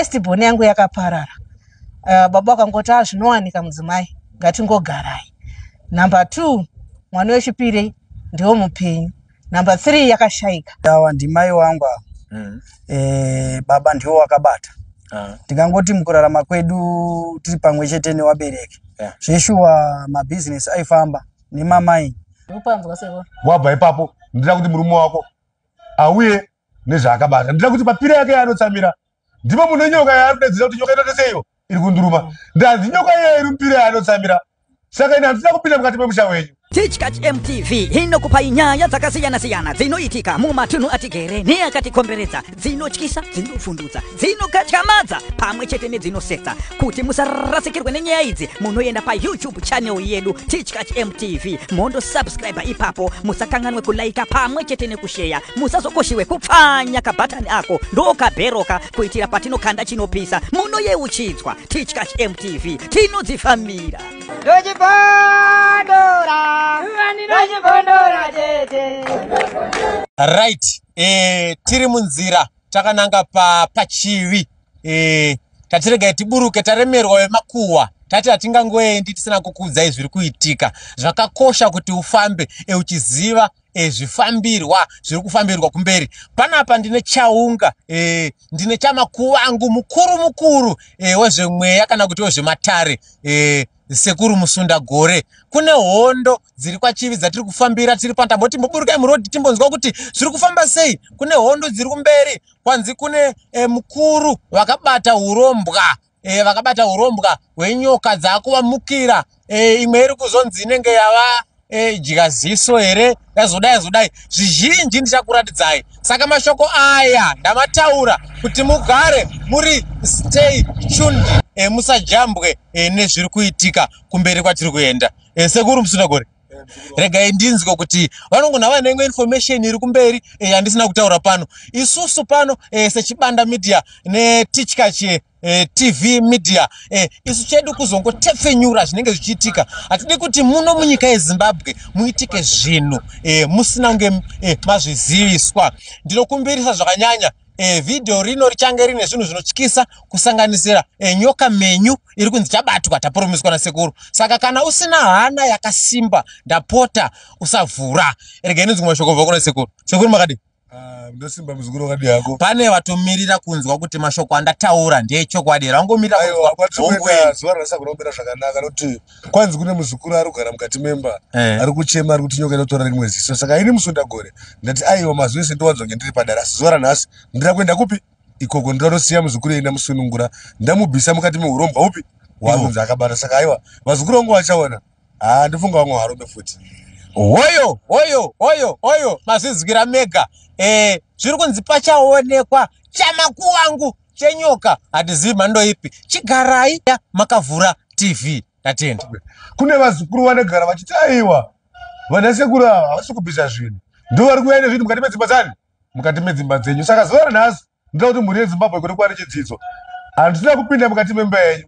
First born yangu yakaparara. Baba vakangoti a zvinowanika mudzimai, ngatingogarai. Number 2, mwana wechipiri ndiwo mupenyu. Number 3 yakashaika. Awa ndimai wangu ava. Baba ndiwo wakabata. Ndingangoti mukurarama kwedu tiri pamwe chete newabereki. Zveshuwa mabhizinesi aifamba nemamai. Ndikupanzwa seko. Wabva ipapo ndida kuti murume wako auye nezvaakabata. Ndida kuti papira yake yaanotsamira ndipo mune nyoka yaari kudaidzira kuti nyoka inoita seiyo iri kunduruma. Ndanzi nyoka iya iri mupira yaanotsamira. Saka ini handina kupinda mukati memusha wenyu. Tichkach MTV inokupai nyaya dzakasiyana-siyana dzinoitika mumatunhu atigere neakatikomberedza, dzinotyisa, dzinofundutsa, dzinokatyamadza pamwe chete nedzinosetsa. Kuti musarasikirwe nenyaya idzi, munoenda paYouTube channel yedu Tichkach MTV, mondo subscribe ipapo. Musakanganwe kulaika pamwe chete nekusheya. Musazokoshiwe kupfanya kabhatani ako ndokabheroka kuitira patinokanda chinopisa munoyeuchidzwa. Tichkach MTV tinodzifambira. Right, tiri munzira takananga pachivi. Tatiregai tiburuke, taremerwa vemakuhwa. Tati hatingangoendi tisina kukuudzai zviri kuitika. Zvakakosha kuti ufambe uchiziva zvifambirwa zviri kufambirwa kumberi. Panapa ndine chaunga, ndine chamakuvangu mukuru mukuru wezvemweya kana kuti wezvematare, Sekuru Musundagore. Kune hondo dziri kwaChivi dzatiri kufambira tiri pandamboti timboburukai murodhi timbonzwa kuti zviri kufamba sei. Kune hondo dziri kumberi, kwanzi kune mukuru vakabata urombwa, vakabata urombwa hwenyoka dzakuvamukira. Imwe iri kuzonzi inenge yava dya ziso here, yazodai yazodai. Zvizhinji ndichakuratidzai. Saka mashoko aya ndamataura kuti mugare muri stay tuned, musajambwe nezviri kuitika kumberi kwatiri kuenda. Sekuru Musundagore, regai ndinzwe kuti vanongona vane imwe information iri kumberi yandisina kutaura pano. Isusu pano seChibanda Media neTichkach TV Media, isu chedu kuzongotepfenyura zvinenge zvichiitika. Hatidi kuti muno munyika yeZimbabwe muitike zvinhu musina kunge mazviziviswa. Ndinokumbirisa zvakanyanya, vhidhiyo rino richange rine zvinhu zvinotyisa, kusanganisira nyoka menyu iri kunzi chabatwa, tapromiswa nasekuru. Saka kana usina hana yakasimba, ndapota usavhura. Regai ndinzwe mashoko kubva kuna sekuru. Sekuru, makadii? Ndosimba muzukuru, wakadii hako? Pane vatomirira kunzwa kuti mashoko andataura ndeechokwadi here. Vangomirira Aiwa, kunzwa kwatiri hongu. Kuenda zuva ranhasi kunombera zvakanaka, nokuti kwanzi kune muzukuru ari kugara mukati memba ari kuchema, ari kuti nyoka inotora rimwe ziso. Saka ini Musundagore ndati aiwa, mazuva ese ndowanzonge ndiri padare, asi zuva ranhasi ndira kuenda kupi ikoko, ndinonosiya muzukuru ei, ndamusunungura, ndamubvisa mukati meurombwa upi hwaari kunzi akabata. Saka aiwa, vazukuru vangu vachaona. Haa, ndofunga vamwe varume futi. Hoyo hoyo hoyo hoyo, mazvizwira mega. Zviri kunzi pachaonekwa chamakuvangu chenyoka, hatizivi mhando ipi. Chigarai makavhura TV. Tatenda. Kune vazukuru vanogara vachiti aiwa, vana sekuru ava havasi kubvisa zvinhu, ndo vari kuuya nezvinhu mukati medzimba dzani, mukati medzimba dzenyu. Saka zuva ranhasi ndinoda kuti mhuri yeZimbabwe kuri kuva nechidzidzo. Handisina kupinda mukati memba yenyu,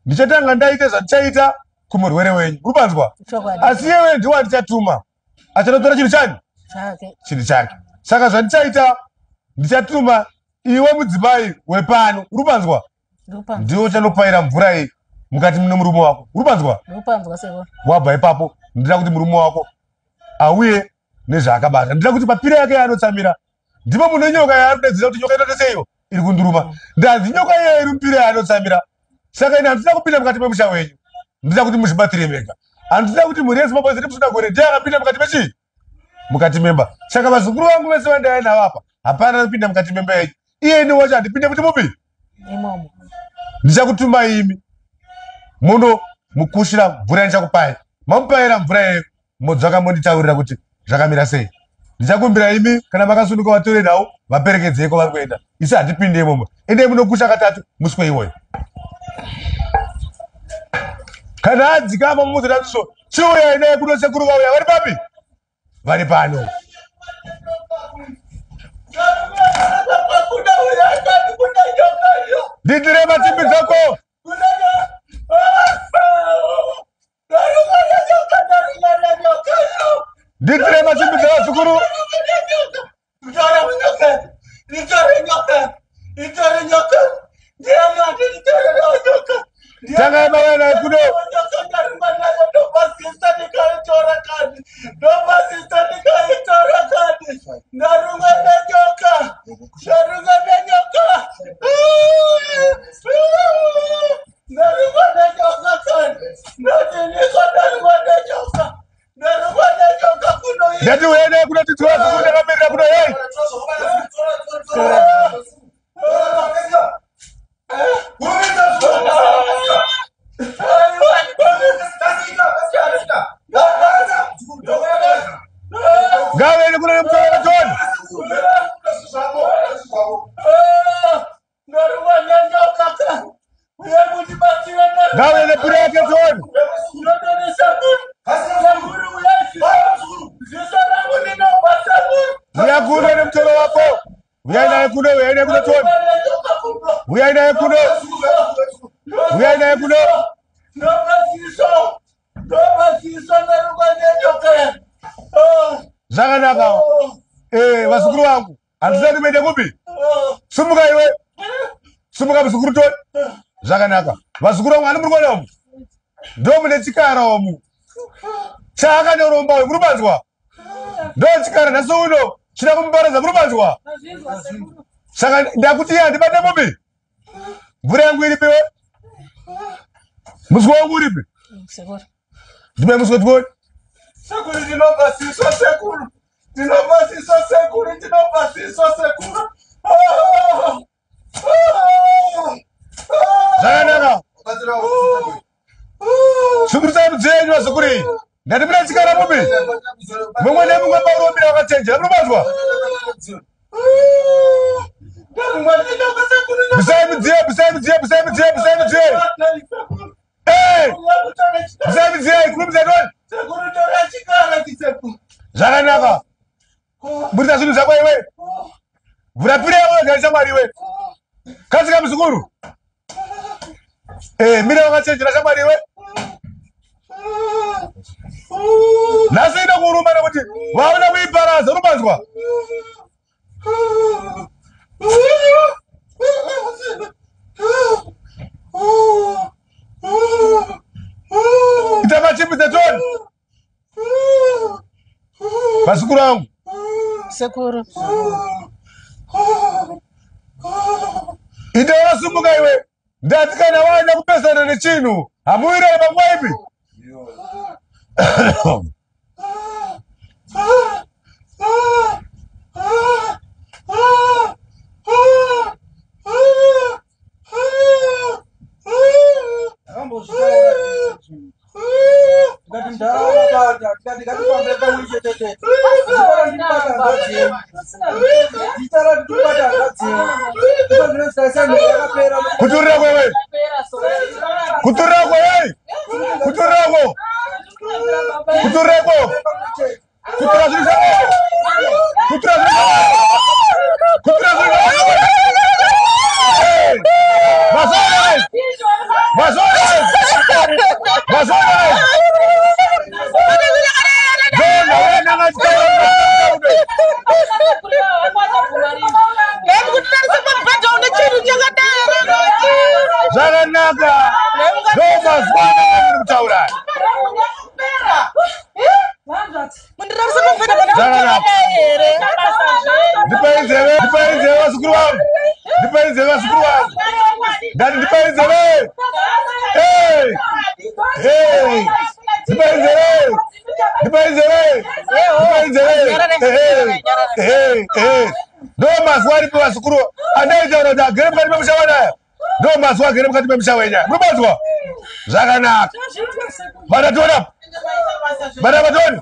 ndichatanga ndaita zvandichaita kumurwere wenyu. Uri panzwa? Chokwadi. Asi iyewe ndiwo andichatuma achanotora chinhu chani? Chake. Chinhu chake. Saka zvandichaita, ndichatuma iwe mudzimai wepano. Uri panzwa? Ndikupanzwa. Ndiwe uchanopaira mvura iyi mukati mune murume wako. Uri panzwa? Ndikupanzwa seko. Wabva ipapo ndida kuti murume wako auye nezvaakabata. Ndida kuti papira yake yaanotsamira ndipo mune nyoka yaari kudaidzira kuti nyoka inoita seiyo iri kunduruma. Ndanzi nyoka iya iri mupira yaanotsamira. Saka ini handisina kupinda mukati memusha wenyu, ndida kuti muzvibatsire mega. Handisina kuti mhuri yeZimbabwe ziri Musundagore ndiye akapinda mukati mechii, mukati memba. Saka vazukuru vangu vese vandaiya navo apa, hapana anopinda mukati memba yenyu. Iyeni wacho handipinde kuti mupi Imomo. Ndichakutuma imi muno mukushira mvura yandichakupai. Mamupaira mvura iyeyo, modzoka monditaurira kuti zvakamira sei. Ndichakumbira imi, kana makasununguka, vatore nhau vaperekedzei kwavari kuenda. Isi hatipinde imomo. Endei munokusha katatu muswe iwoyo. Kana adzikama, mumuzotaziso chiuyai naye kuno. Sekuru vauya, vari papi? Vari pano. Nditire matimbi dzako. Nditire matimbi dzavazukuru. Nditora nyoka, nditora nyoka, nditora nyoka. Ndati uyai naye kuno titora zukuru ndakamirira kuno yei. Ngavene kuno nemutoro vatoni. Ngavene pira yake toni. Uya kuno nemutoro wako. Uyai naye kuno, uyai naye kuno toni. Uyai naye kuno. Uyai naye kuno. Zvakanaka. Eh, vazukuru vangu. Handisati muende kupi? Sumuka iwe. Sumuka muzukuru toni. Zvakanaka. Vazukuru vangu handi muri kuona umu. Ndo mune chikara umu. Chaakanyoromba uyu muri kubanzwa. Ndo chikara nhasi uno chida kumuparadza muri kubanzwa. Saka ndakuti iye handibate mupi. Mvura yangu iripi iwe? Muswe wangu uripi? Sekuru. Ndipe muswe tione. Sekuru ndinobvasiswa sekuru. Ndinobvasiswa sekuru ndinobvasiswa sekuru. Zvakanaka. Sundurisai mudziyo yenyu vazukuru iyi. Ndati mune chikara mupi. Mumwe nemumwe pauromira wakachenjera muri kubanzwa. Bisai mudziyo, bisai mudziyo, bisai mudziyo, bisai mudziyo. Eh! Bisai mudziyo, kurumidza toni. Zvakanaka. Buritsa zvinhu zvako iwe. Vhura pira yako wega shamwari iwe. Kasika muzukuru. Eh, mira wakachenjera shamwari iwe. Nhasi inokuruma nekuti waona kuiparadza unobanzwa. Ita machimbidze toni. Vazukuru vangu. Sekuru. Ita wakasumuka iwe. Ndati kana waenda kupesana nechinhu hamuwirane panguva ipi? Tikati mudharaunda tikati ngatifambe pamwe chete tete. Zita randibata hanzvadzi. Zita randibata hanzvadzi. Yakapera. Kuturira kwewe. Kuturira kwewe. Kuturira ko. Kuturira ko. Kutura zvinhu zvako. Kutura zvinhu zvako. Kutura zvinhu zvako. Hey! Mazona! Mazona! Mazona! Dona wena ngachitaura. Zvakanaka. Ndo mazuva ano kutaura. Zvakanaka. Ndipei nzeve, ndipei nzeve vazukuru vangu. Ndipei nzeve vazukuru vangu. Ndati ndipei nzeve. Hey! Hey! Ndipei nzeve. Ndipei nzeve. Ndipei nzeve. Hey! Hey! Hey! Ndo mazuva aripo vazukuru andaitaura kuti agere mukati memusha wanaya. Ndo mazuva agere mukati memusha wenyaya. Munobanzwa? Zvakanaka. Bata Bata batoni.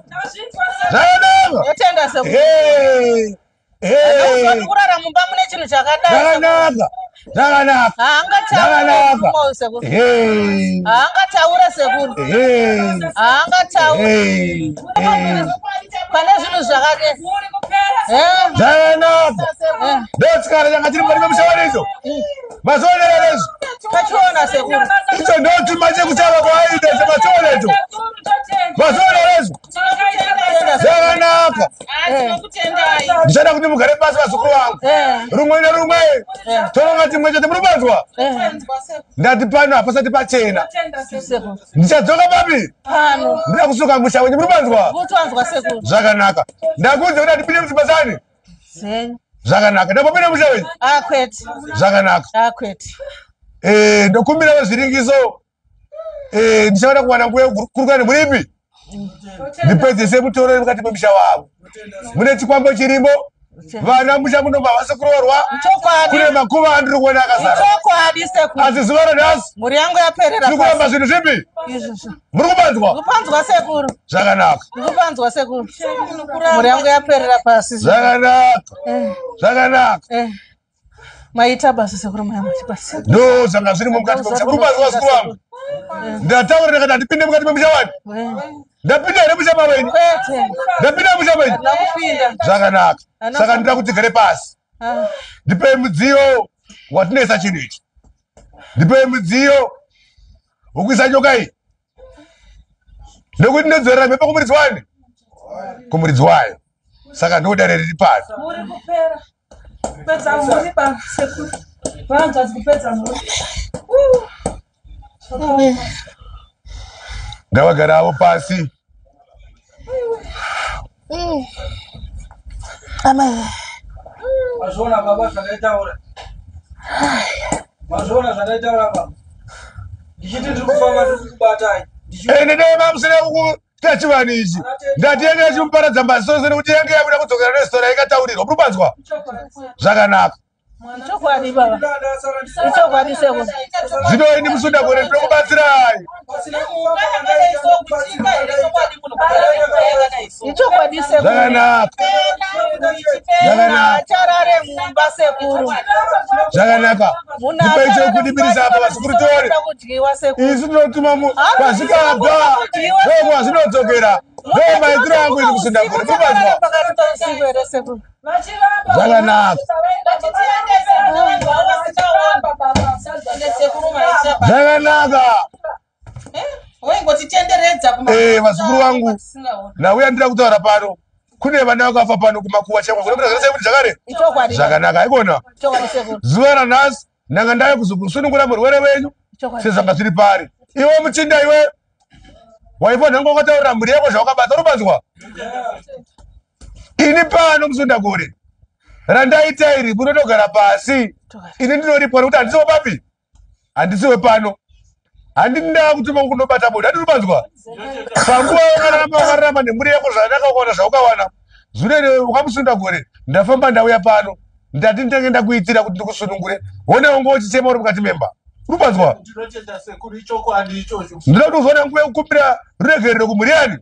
Zvakanaka. Yotenda sekuru. Hey! Hey! Kurara mumba mune chinhu chakadai. Zvakanaka. Zvakanaka. Haangataure sekuru. Hey! Haangataure sekuru. Hey! Haangataure. Hey! Hey! Pane zvinhu zvakadai. Zvakanaka. Ndochikara changa chiri mukati memusha wanicho. Mazionera izvo. Tachiona sekuru. Icho ndochuma chekuchava kwaaita icho machiona icho. Mazionera izvo. Zvakanaka. Ndichada kuti mugare pasi vazukuru vangu. Rumwe nerumwe. Toronga chimwe chete muri kubanzwa. Ndati pano hapasati pachena. Ndichadzoka papi? Pano. Ndida kusuka musha wenyu muri kubanzwa. Kutonzwa sekuru. Zvakanaka. Ndakuudza kuti handipinde mudzimba dzani. Zenyu. Zvakanaka. Ndambopinda musha wenyu. Akwete. Zvakanaka. Akwete. Eh, ndokumbira vezviringiso. Eh, ndichaona kuwana nguva yekukurukura nemuripi. Ndipedzese mutoro iri mukati memusha wavo. Mune chikwambo chirimo. Vana musha muno havasi kuroorwa. Chokwadi. Kune makuva andiri kuona akazara. Chokwadi sekuru. Asi zuva ranhasi Mhuri yangu yaperera. tiri kuramba zvinhu zvipi? Izvozvo. Muri kupanzwa? Ndikupanzwa sekuru. Zvakanaka. Ndikupanzwa sekuru. Mhuri yangu yaperera pasi. Zvakanaka. Eh, Zvakanaka. eh. Maita basa sekuru maya machibatsira. Ndo zvanga zvirimo mukati memusha. Muri kupanzwa vazukuru vangu? Ndataura ndikati handipinde mukati memusha wani. Eh. Ndapinda here musha maweni? Kwete. Ndapinda musha maweni? Handina kupinda. Zvakanaka. Handina Saka ndinoda kuti tigare pasi. Ah. Ndipei mudziyo watinoisa chinhu ichi. Ndipei mudziyo wokuisa nyoka iyi. Nekuti ndinodzorera mhepo kumuridzi wani? Kumuridzi wayo. Saka ndodare riri pano. Muri kupera. Kupedza mhuri ba sekuru. Vanzvadzi kupedza mhuri. Ngavagare havo pasi. Amai. Mazviona baba zvandaitaura. Mazviona zvandaitaura baba. Ndichiti ndiri kufamba ndiri kukubatai. Ende dai mamusina kuita chivanhu ichi. Ndati yange yachimuparadza maziso nekuti yange yabuda kudzokera nestora ikataurirwa. Muri kupanzwa? Zvakanaka. Chokwadi baba. Ichokwadi sekuru. Zvino ini musunda gore ndinokubatsirai. Ichokwadi sekuru. Zvakanaka. Zvakanaka. Acharare mumba sekuru. Zvakanaka. Munhu Ndipei acharare chekudibirisa mumba apa vazukuru tione. kuda kudyiwa sekuru. Isu tinotuma kwazvikabva ndokwazvinodzokera. Ndo maitiro angu ini kusunda gore. Muri kupanzwa? Pakati pausiku here sekuru. Zvakanaka. Zvakanaka. Waingotitenderedza Eh, vazukuru vangu. Nauya ndira kutaura pano. Kune vana vakafa pano kumakuva chaiko. Kunobuda zvakasai kuti zvakare. Ichokwadi. Zvakanaka haikona. Chokwadi sekuru. Zuva ranhasi ndanga ndauya kuzokusunungura murwere wenyu Chokwadi. sezvanga zviri pari. Iwe muchinda iwe waifa nhango wakataurira mhuri yako zvawakabata unobanzwa. Ini pano musundagore randaita iri munotogara pasi. Ini ndinoripwa nekuti handisiwo papi, handisiwe pano. Handini ndakutuma kunobata bodo, handiri kubanzwa. Panguva wakararama wakararama nemhuri yako zvakanaka ukawana zvaukawana. Zure wakamusunda gore ndafamba ndauya pano. Ndati ndinenge ndakuitira kuti ndikusunungure. Wona wangu uchichema uri mukati memba. Uri kubanzwa? Ndinotenda sekuru, ichokwadi ichocho. Ndinoda kuti uzoona nguva yekukumbira ruregerero kumhuri yani.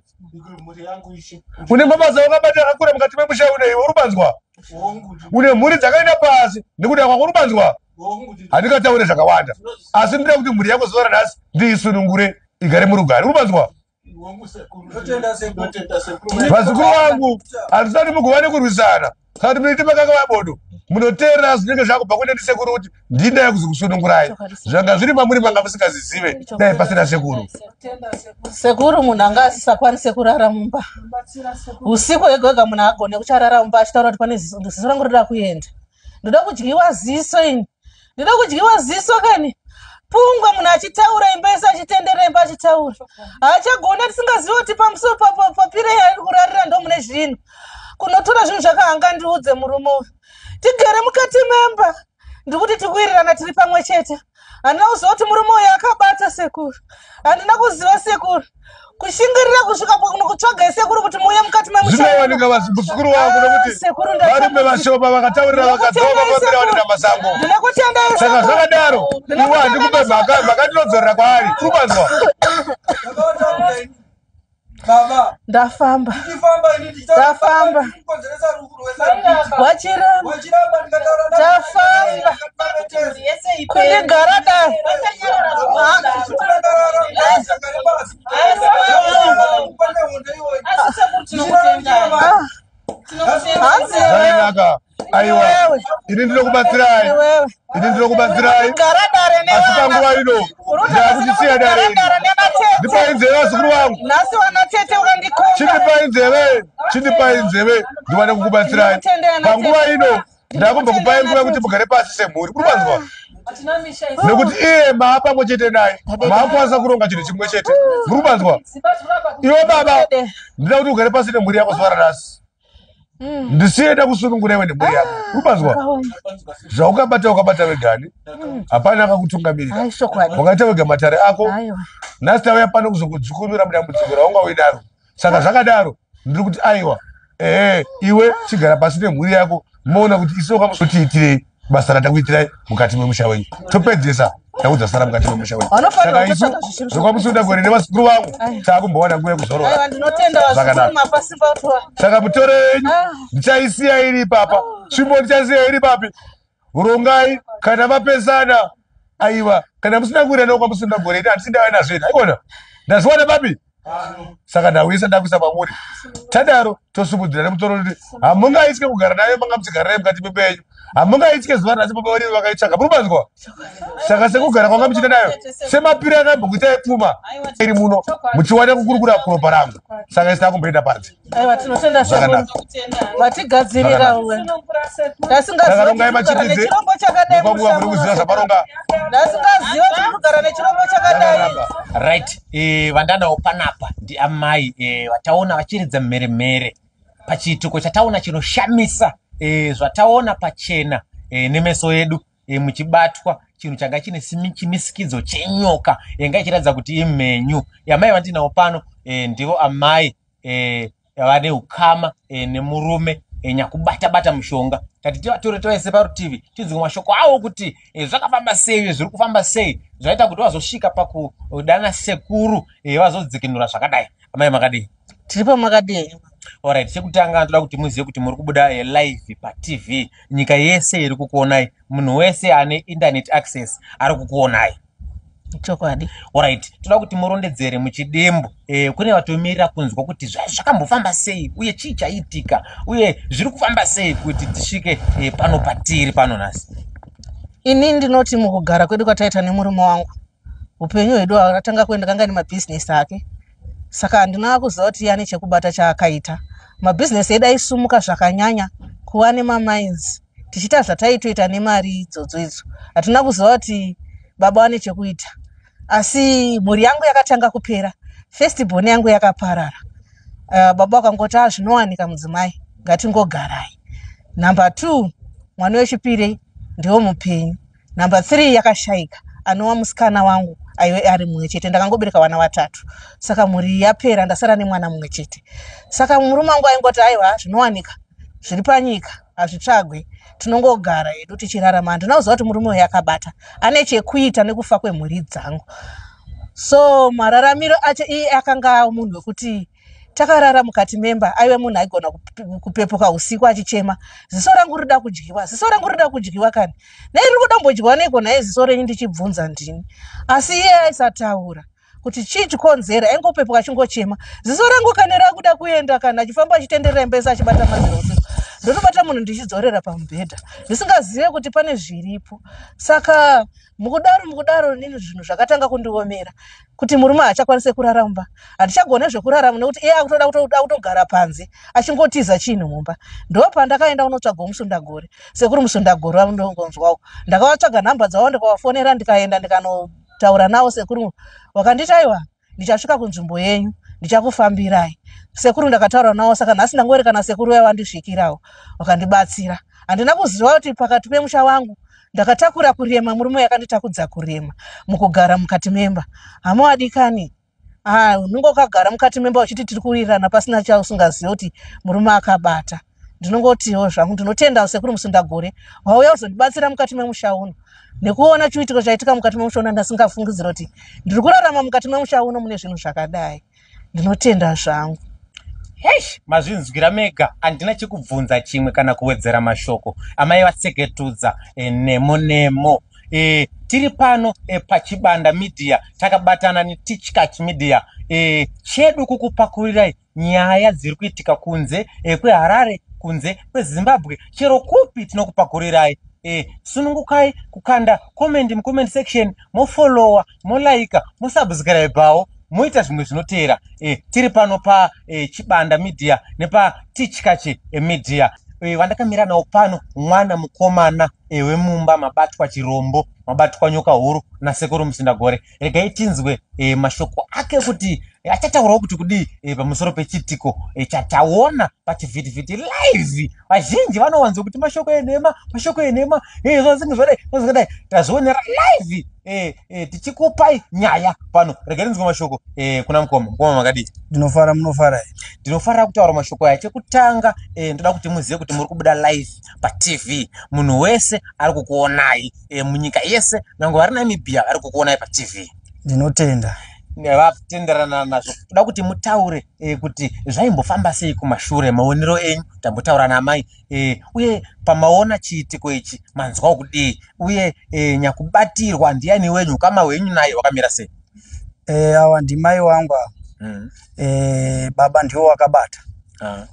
Mhuri yangu ishe. Une mabasa wakabata akakura mukati memusha une iwe uri kubanzwa. Hongu. Une mhuri dzakaenda pasi nekuda kwako uri kubanzwa. Hongu. Handingataure zvakawanda. Asi ndinoda kuti mhuri yako zuva ranhasi ndiisunungure igare murugare. Uri kubanzwa? Hongu sekuru. Ndinotenda sekuru. Ndinotenda sekuru. Vazukuru vangu handisati mugova nekurwisana. Saka kuti munoite makanga vabodo. Munoteerera zvinenge zvakubva kune ndisekuru kuti ndinda yekuzokusunungurai. Zvanga zviri mamuri manga musingazizive dai pasina sekuru. Sekuru munhu anga asisakwanise kurara mumba. Usiku hwega hwega munhu agone kucharara mumba achitaura kuti pane ziso ziso rangu rinoda kuenda. Ndoda kudyiwa ziso ini. Ndoda kudyiwa ziso kani. Pungwe munhu achitaura imba yese achitenderera imba achitaura. Haachagona tisingazivi kuti pamusoro papire yaari kurarira ndo mune zvinhu. Kunotora zvinhu zvakahanga ndiudze murume uyu. Tigere mukati memba. Ndikuti tikuwirirana tiri pamwe chete. Handina kuziva kuti murume uyu akabata sekuru. Handina kuziva sekuru. Kushingirira kusvika kutsvaga sekuru kuti muuye mukati memusha. Zvinowanika vazukuru vangu nekuti Sekuru varume vashoma vakataurira vakadzoka vapera vanoenda masango. Ndinokutendai Saka sekuru. zvakadaro iwe handikupe mhaka mhaka ndinodzorera kwaari. Uri kubanzwa? Ndakataura ini. Baba. Ndafamba. Ndichifamba ini ndichitaura. Ndafamba. Kukonzeresa rukurwesa rupiti. Wachiramba. Wachiramba ndikataura navo. Tafamba. Kundigara dare. Ah. Hanzi iwewe. Zvakanaka. Aiwa. Ini ndinokubatsirai. Iwewe. Ini ndinokubatsirai. Gara dare Asi panguva nevana. ino ndakuchisiya dare Gara iri. dare nevatete. Ndipai nzeve vazukuru vangu. Nhasi vana tete ukandikomba. Chindipai nzeve. Chindipai nzeve ndiwane kukubatsirai. Panguva ino ndakumbokupai nguva yekuti mugare pasi semhuri. Uri kubanzwa? Hatina misha isu. Nekuti iye maapamwe chete naye. Maakwanisa kuronga chinhu chimwe chete. Muri kubanzwa? Dzimba dzinoramba Iwe baba, ndinoda kuti ugare pasi nemhuri yako zuva ranhasi. Ndisiye ndakusunungura iwe nemhuri yako. Uri kubanzwa? Zvaukabata wakabata wegani. Hapana akakutungamirira. Ai chokwadi. Wakaita wega matare ako. Aiwa. Nhasi tauya pano kuzokudzukunura mudambudziko raunga uinaro. Saka zvakadaro ndiri kuti aiwa, ehe, iwe chigara pasi nemhuri yako, moona kuti isu wakamusotiitirei basa ratakuitirai mukati memusha wenyu. Topedzesa takudzasara mukati memusha wenyu. Vanofanirwa Saka isu kutotsvaga zvisiri zvekwamusunda gore nevazukuru vangu taakumbowana nguva yekuzorora. Aiwa, ndinotenda vazukuru Zvakanaka. mapasimba kutora. Saka mutoro yenyu Ah. ndichaisiya iri papa, tsvimbo ndichasiya iri papi. Rongai kana mapesana. Aiwa, kana musina kuwirirana kwamusunda gore, ini handisi ndava nazvo ini. Aikona ndazviwana papi? Saka ndawisa ndakuisa pamuri. Tadaro tosimudzira nemutoro kuti hamungaitye kugara nayo, manga muchigara nayo mukati memba yenyu. Hamungaitye zuva ranhasi baba vari vakaitsvaga, muri kubanzwa? Saka sekugara kwanga muchiita nayo, semapiro akambokuitai pfuma iri muno, muchiwana kukurukura kuropa rangu. Saka isi takumboenda panze. Aiwa, tinotenda Zvakanaka. sekuru vatigadzirira uwe. Saka rongai Ndasingaziva machitidze nechirombo chakadai nekwanguva muri kuziva zvamaronga. Ndasingaziva kuti kugara nechirombo chakadai. Zvakanaka. Right, vandanawo panapa ndiamai vataona vachiridza mheremhere pachiitiko chataona chinoshamisa, zvataona pachena nemeso edu, muchibatwa chinhu changa chine chimisikidzo chenyoka yanga ichiratidza kuti imhenyu. Amai vandinawo pano ndivo amai vane ukama nemurume nyakubata-bata mushonga. Tati tivatore tivaise parutivi tinzwe mashoko avo kuti zvakafamba sei uye zviri kufamba sei zvaita kuti vazosvika pakudana sekuru vazodzikinura zvakadai. Amai, makadii? Tiripo, makadii? Alright, chekutanga ndoda kuti muzive kuti muri kubuda live paTV, nyika yese iri kukuonai, munhu wese ane internet access ari kukuonai. Chokwadi. Alright, toda kuti murondedzere muchidimbu kune vatomirira kunzwa kuti zvakambofamba sei uye chii chaitika uye zviri kufamba sei kuti tisvike pano patiri pano nhasi. Ini ndinoti mukugara kwedu kwataita nemurume wangu, upenyu hwedu akatanga kuenda kanga nemabhizinesi ake, saka handina kuziva kuti iye ane chekubata chaakaita. Mabhizinesi edu aisumuka zvakanyanya, kuva nemamines, tichiita zvataitoita nemari idzodzo idzo. Hatina kuziva kuti baba vane chekuita, asi mhuri yangu yakatanga kupera. First born yangu yakaparara. Baba vakangoti, "A, zvinowanika mudzimai, ngatingogarai." Number 2, mwana wechipiri, ndiwo mupenyu. Number 3 yakashayika, anova musikana wangu aive ari mumwe chete. Ndakangobereka vana vatatu, saka mhuri yapera, ndasara nemwana mumwe chete. Saka murume wangu aingoti, "Aiwa, zvinowanika, zviri panyika hazvitsvagwe, tinongogara hedu tichirarama." Handina kuziva kuti murume uyu akabata, ane chekuita nekufa kwemhuri dzangu. So mararamiro acho, iye akanga munhu wekuti takarara mukati memba, aive munhu aigona kupepuka usiku achichema, "Ziso rangu rida kudyiwa, ziso rangu rida kudyiwa kani. Nei riri kudombodyiwa neiko nhaye ziso renyu?" Ndichibvunza ndini, asi iye aisataura kuti chii chikonzera. Aingopepuka achingochema, "Ziso rangu kani rakuda kuenda kana," achifamba achitenderera imba yese achibata madziro usiku. Ndotobata munhu ndichidzorera pamubhedha, ndisingazive kuti pane zviripo. Saka mukudaro nini zvinhu zvakatanga kundiomera kuti murume haachakwanise kurara mumba, handichagone zvekurarama nekuti iye akutoda kutoda kutogara panze achingotiza chinhu mumba. Ndo pandakaenda kunotsvaga Musundagore, sekuru Musundagore vandongonzwawo. Ndakavatsvaga nhamba dzavo, ndikavafonera, ndikaenda ndikanotaura navo. Sekuru vakanditi, "Aiwa, ndichasvika kunzvimbo yenyu, ndichakufambirai." Sekuru ndakataura navo, saka nhasi ndangori kana sekuru vaya vandisvikirawo vakandibatsira. Handina kuziva kuti pakati pemusha wangu ndakatakura kurema, murume yakanditakudza kurema mukugara mukati memba. Hamuadikani, ah, unonge wakagara mukati memba uchiti tiri kuwirirana, pasina chausingazivi kuti murume akabata. Ndinongotiwo zvangu ndinotenda sekuru Musundagore wauya kuzondibatsira mukati memusha uno, nekuona chiitiko chaitika mukati memusha uno. Ndasingafungidzira kuti ndiri kurarama mukati memusha uno mune zvinhu zvakadai. Ndinotenda zvangu. Hei, mazvinzwira mega, handina chekubvunza chimwe kana kuwedzera mashoko. Amai vatseketudza nemo nemo. Tiri pano paChibanda Media, takabatana neTichkach Media. Chedu kukupakurirai nyaya dziri kuitika kunze kweHarare, kunze kweZimbabwe, chero kupi tinokupakurirai. Sunungukai kukanda comment mucomment section, mofollowa, molaika, mosubscribewo, moita zvimwe zvinoteera. Tiri pano pa Chibanda Media nepaTichkach Media. Vandakamira nawo pano mwana mukomana wemumba mabatwa chirombo, mabatwa nyoka huru nasekuru Musindagore. Regai tinzwe mashoko ake kuti Achataurawo kuti kudii pamusoro pechitiko chataona pachivhitivhiti live. Vazhinji vanowanza kuti mashoko enhema, mashoko enhema, zvinge zvadai, zvakadai. Tazvionera live, tichikupai nyaya pano. Regai ndinzwe mashoko kuna mukoma. Mukoma, makadii? Ndinofara, munofara here? Ndinofarira kutaura mashoko aya. Chekutanga, ndoda kuti muzive kuti muri kubuda live paTV. Munhu wese ari kukuonai, munyika yese, nyange vari Namibia vari kukuonai paTV. Ndinotenda. Vatenderana nazvo. Toda kuti mutaure kuti zvaimbofamba sei kumashure, maonero enyu. Tambotaura namai, uye pamaona chiitiko ichi manzwawo kudii, uye nyakubatirwa ndiani wenyu, ukama hwenyu naye hwakamira sei? Awa ndimai wangu ava. Baba ndiwo wakabata.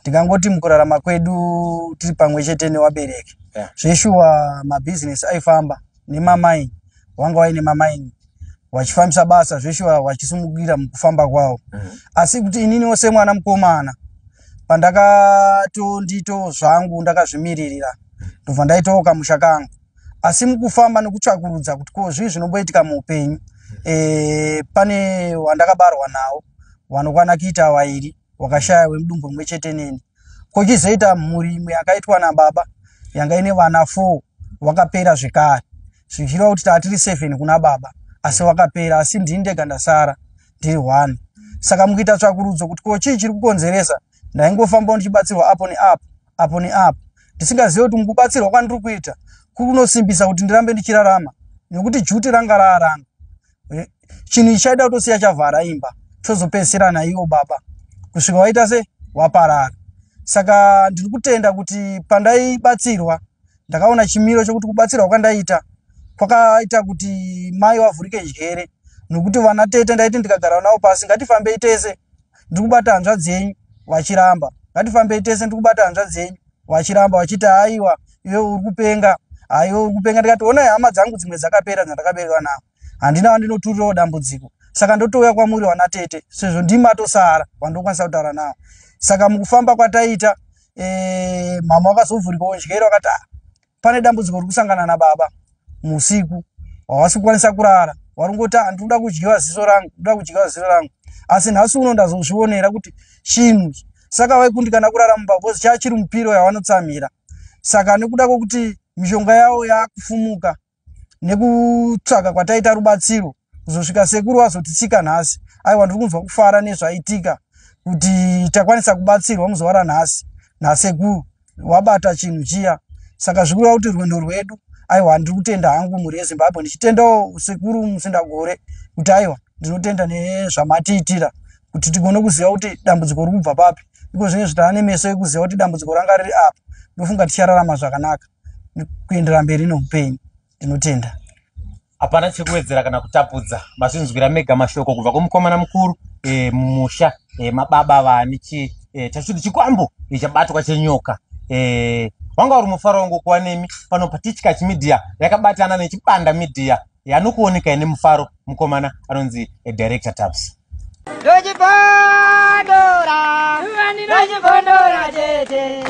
Ndingangoti mukurarama kwedu tiri pamwe chete newabereki, zveshuwa mabhizinesi aifamba nemamaini, wanga waine mamaini wachifambisa basa zveshuwa, wachisumukira mukufamba kwavo. Asi kuti ininiwo semwana mukomana, pandakatondito zvangu ndakazvimiririra, ndobva ndaitawo kamusha kangu. Asi mukufamba nekutsvakurudza kuti ko zvii zvinomboitika muupenyu, pane wandakabarwa nawo wanokwana kuita wairi wakashaya wemudumbu rimwe chete neni. Kochizoita mhuri imwe yakaitwa nababa yanga ine vana 4, wakapera zvekare, zvichireva kuti taa tiri 7 kuna baba, asi wakapera, asi ndini ndega ndasara ndiri 1. Saka mukuita tsvakurudzo kuti ko chii chiri kukonzeresa, ndaingofambawo ndichibatsirwa apo neapo, apo neapo, ndisingazivi kuti mukubatsirwa kwandiri kuita kunosimbisa kuti ndirambe ndichirarama, nekuti juti ranga raaranga. Chinhu ichi chaida kutosiya chavhara imba, tozopedzisira naiwo baba kusvika waita se waparara. Saka ndiri kutenda kuti pandaibatsirwa ndakaona chimiro chokuti kubatsirwa kwandaita kwakaita kuti mai vavhurike njere, nokuti vana tete ndaiti ndikagara navo pasi, ngatifambei tese ndiri kubata hanzvadzi yenyu, vachiramba. Ngatifambei tese ndiri kubata hanzvadzi yenyu, vachiramba, vachiti haiwa, iwe uri kupenga, haiwe uri kupenga. Ndikati onai hama dzangu dzimwe dzakapera dzandakaberekwa navo, handina wandinoturirawo dambudziko, saka ndotouya kwamuri vana tete, sezvo ndimatosara wandokwanisa kutaura navo. Saka mukufamba kwataita, mama wakazovhurikawo njere, wakati ah, pane dambudziko riri kusangana nababa muusiku, havasi kukwanisa kurara, vari kungoti ah, ndinoda kudyiwa ziso rangu, ndinoda kudyiwa ziso rangu. Asi nhasi uno ndazozvionera kuti chinhu saka vaikundikana kurara mumba because chachiri mupiro yavanotsamira. Saka nekuda kwekuti mishonga yavo yakufumuka, nekutsvaga kwataita rubatsiro kuzosvika sekuru vazotitsika nhasi, aiwa, ndiri kunzwa kufara nezvaitika kuti takwanisa kubatsirwa muzuva ranhasi nasekuru wabata chinhu chiya. Saka zvikureva kuti rwendo rwedu, aiwa, ndiri kutenda hangu mhuri yeZimbabwe, ndichitendawo sekuru Musindagore kuti aiwa, ndinotenda nezvamatiitira kuti tigone kuziva kuti dambudziko riri kubva papi. Iko zvinenge zvitava nemeso ekuziva kuti dambudziko ranga riri apa, ndofunga tichararama zvakanaka kuendera mberi neupenyu. Ndinotenda. Hapana chekuwedzera kana kutapudza. Mazvinzwira mega mashoko kubva kumukomana mukuru, mumusha, mababa vani chi chachiti chikwambo chabatwa chenyoka. Wanga uri mufaro wangu kuva nemi pano paTichkach Media yakabatana neChibanda Media. Anokuonekai nemufaro mukomana anonzi Director Taps. Ndochibondora, ndochibondora tete.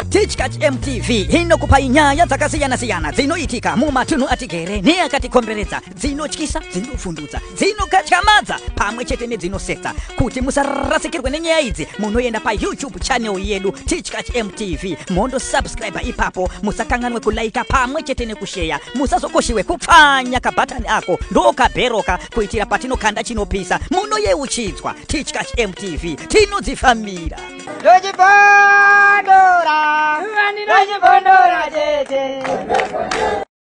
Tichkach MTV inokupai nyaya dzakasiyana-siyana dzinoitika mumatunhu atigere neakatikomberedza, dzinotyisa, dzinovhundutsa, dzinokatyamadza pamwe chete nedzinosetsa. Kuti musarasikirwe nenyaya idzi, munoenda paYouTube channel yedu Tichkach MTV, mondosubscribe ipapo. Musakanganwe kulaika pamwe chete nekusheya. Musazokoshiwe kupfanya kabhatani ako ndokabheroka, kuitira patinokanda chinopisa munoyeuchidzwa. Tichkach MTV, tinodzifambira. Ndochibondora, ndochibondora tete.